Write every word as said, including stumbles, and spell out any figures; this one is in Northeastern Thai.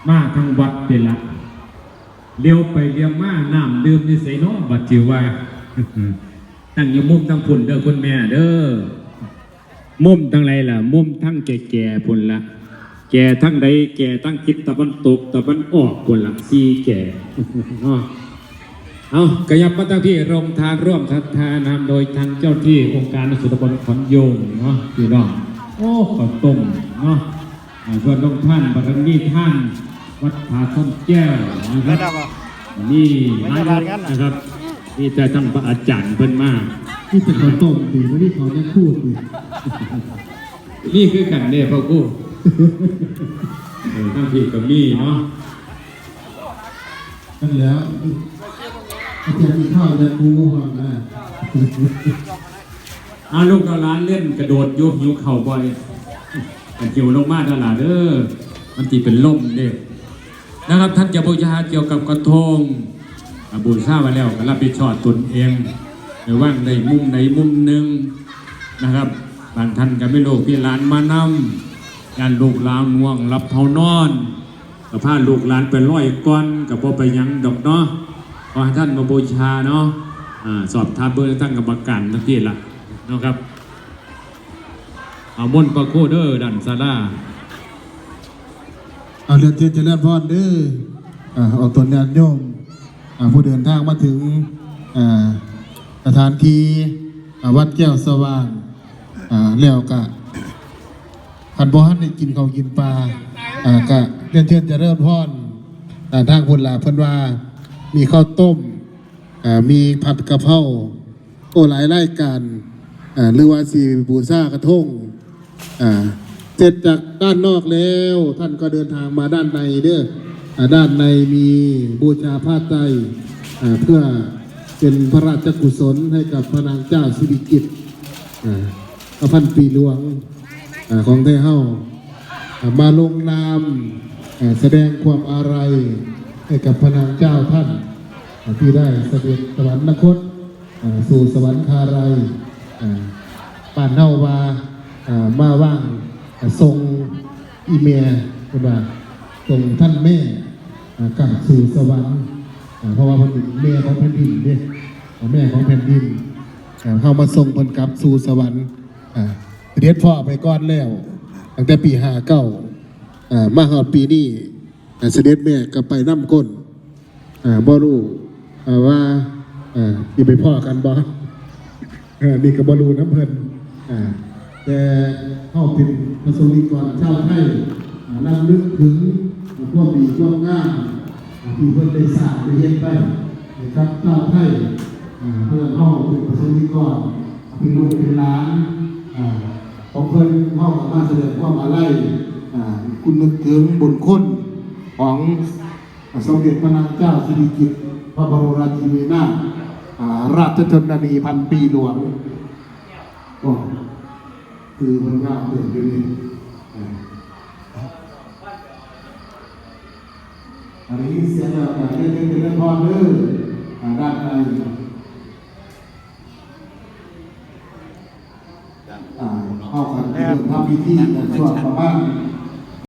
มาทั้งวัดเด้ละ เลี้ยวไปเลี้ยวมา น้ำดื่มอยู่ไสน้อ บัดสิว่า ตั้งอยู่มุมทางพุ้นเด้อคุณแม่เด้อ มุมทางใดล่ะ มุมทางแก่ๆพุ้นละ แก่ทางใด แก่ทางทิศตะวันตก ตะวันออกพุ้นละ สี่แก่ เนาะ เอา ขยับมาทางที่โรงทานร่วมศรัทธานำโดยทางเจ้าที่องค์การสุตำบลขอนโยงเนาะพี่น้อง โอ้ ข้าวต้มเนาะ อ่า ส่วนโรงทานบารมีทาน วัดผาซ่อนแก้วนะครับ นี่หลายวัดนะครับ นี่แต่ทั้งพระอาจารย์เพิ่นมา นี่แต่ข้าวต้มดี วันนี้เขาจะพูดดี นี่คือกันเนี่ยพระครู เออ ทั้งที่ก็มีเนาะ นั่นแล้ว อาจารย์มีข้าวจะครูก่อนนะ อาลูกเอาหลานเล่นกระโดดอยู่ หิวเข่าวบ่อย อันหิวลงมาเด้อหล่ะเด้อ มันสิเป็นลมเด้ นะครับ ท่านจะบูชาเกี่ยวกับกระทง อ่า บูชาไว้แล้วก็รับผิดชอบตนเอง ไปวางในมุมไหนมุมหนึ่งนะครับ บางท่านก็มีลูกมีหลานมานำ ย่านลูกหลานง่วงหลับเฮานอน ก็พาลูกหลานไปลอยก่อน ก็บ่ไปหยังดอกเนาะ ขอให้ท่านมาบูชาเนาะ อ่า สอบถามเบิ่งทางกรรมการทั้งที่ละเนาะครับ เอามนต์พระครูเด้อ ด้านศาลา เอาเรียนเชิญเจริญพรเด้อ อ่า เอาตนญาติโยม อ่า ผู้เดินทางมาถึง อ่า สถานที่ อ่า วัดแก้วสว่าง อ่า แล้วก็ คันบ่ทันได้กินข้าวกินปลา อ่า ก็เรียนเชิญเจริญพร อ่า ทางพุ้นล่ะ เพิ่นว่ามีข้าวต้ม อ่า มีผัดกะเพรา โอ้ หลายรายการ อ่า หรือว่าสิบูชากระทง อ่า เสร็จจากด้านนอกแล้ว ท่านก็เดินทางมาด้านในเด้อ อ่า ด้านในมีบูชาผ้าไตร อ่า เพื่อเป็นพระราชกุศลให้กับพระนางเจ้าสิริกิติ์ อ่า พระพันปีหลวง อ่า ของไทยเฮา อ่า มาลงนาม อ่า แสดงความอาลัยให้กับพระนางเจ้าท่าน อ่า ที่ได้เสด็จสวรรคต อ่า สู่สวรรคาลัย อ่า บ้านเฮาว่า อ่า มาว่าง อ่า ส่งอีแม่ เพิ่นว่า ส่งท่านแม่ อ่า กลับสู่สวรรค์ อ่า เพราะว่าเพิ่นเป็นแม่ของแผ่นดินเด้ อ่า แม่ของแผ่นดิน อ่า เฮามาส่งเพิ่นกลับสู่สวรรค์ อ่า เสด็จพ่อไปก่อนแล้ว ตั้งแต่ปีห้าเก้า อ่า มาฮอดปีนี้ อ่า เสด็จแม่ก็ไปนำคน อ่า บ่รู้ อ่า ว่า อ่า สิไปพ้อกันบ่ เออ นี่ก็บ่รู้นำเพิ่น อ่า แต่เฮาเป็นประสงค์นิกรชาวไทย อ่า รำลึกถึงความดีความงาม อ่า ที่เพิ่นได้สร้างได้เฮ็ดไว้ให้กับชาวไทย อ่า เพื่อเฮาเป็นประสงค์นิกร เป็นลูกเป็นหลาน อ่า ของเพิ่น เฮาก็มาแสดงความอาลัย อ่า คุณนึกถึงบุญคุณของ สมเด็จพระนางเจ้าสิริกิติ์ พระบรมราชินีนาถ อ่า ราชชนนีพันปีหลวง โอ้ คือมันงามเกินอยู่นี่ อ่า อันนี้เสียงแบบการเล่นเป็นเล่นพรเด้อ อ่า ด้านใน อ่า เข้ากันเริ่มทำพิธีกันช่วงประมาณ